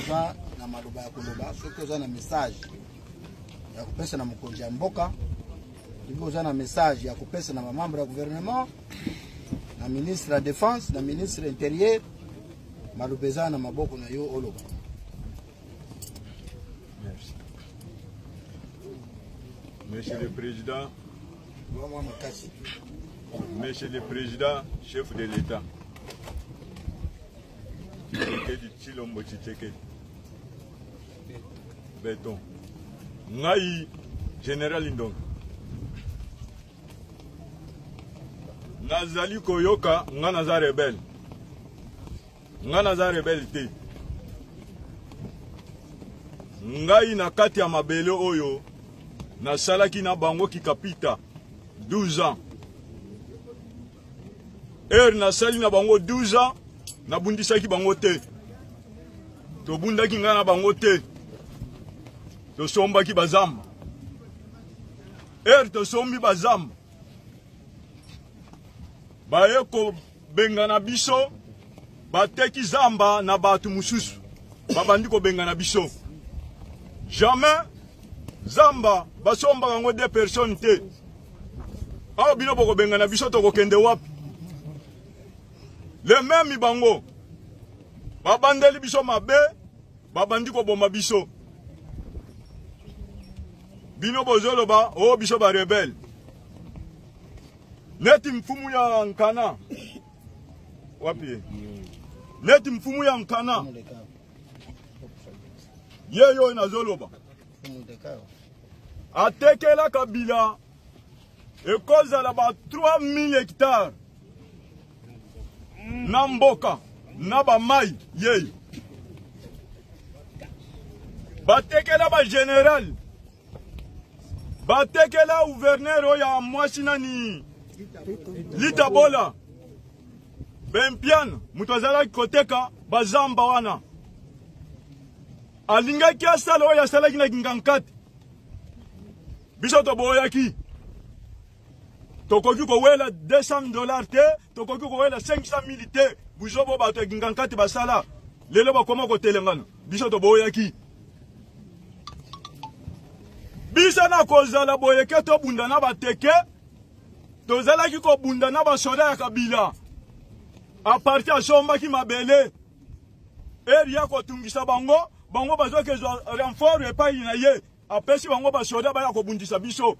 Oza na maloba ya koloba, soki oza na message ya kopesa na mokonzi ya mboka, soki oza na message ya kopesa na bamembre ya gouvernement, na ministre ya défense, na ministre intérieur, maloba eza na maboko na yo, oloba. Merci. Monsieur le Président, Monsieur le Président, chef de l'État, Tshisekedi Tshilombo Tshisekedi, Béton, ngai Général Ndonga, nazali koyoka nga naza rebelle, nga naza rebelle te. Ngai na kati ya mabele oyo nasalaki na bango kikapita 12 ans. Heure nasali na bango 12 ans, nabundisaki bango te, tobundaki ngai na bango te, tosombaki bazamba. Heure tosombi bazamba, baye kobengana biso, bateki zamba na bato mosusu, babandi kobengana biso. Jamais zamba basombaka yango deux personnes te. Awa bino bokobengana biso, tokokende wapi? Le même bango babandeli biso mabe, babandi koboma biso. Bino bozoloba o oh, biso barebele neti mfumu ya nkana wapi, neti mfumu ya nkana ye yo nazoloba atekela Kabila ekozala ba 3000 hectares na mboka na bamai yeyo, batekela ba général, batekela gouverneur oyo ya mwasi nani, Litabola Bempiane, moto azalaki koteka bazamba wana, alingaki asala oyo asalaki na Kingankati. Biso toboyaki. Tokoki kowela 200 $ te, tokoki kowela 500 mille te. Buzobo bato ya Kingankati basala, lelo bakoma kotelengana. Biso toboyaki. Biso na kozala boyeke, tobunda na bateke, tozalaki kobunda na basoda ya Kabila. Aparti asombaki mabele, eri ya kotungisa bango, bango bazokezwa renfort epai na ye, apesi bango basoda baya kobundisa biso.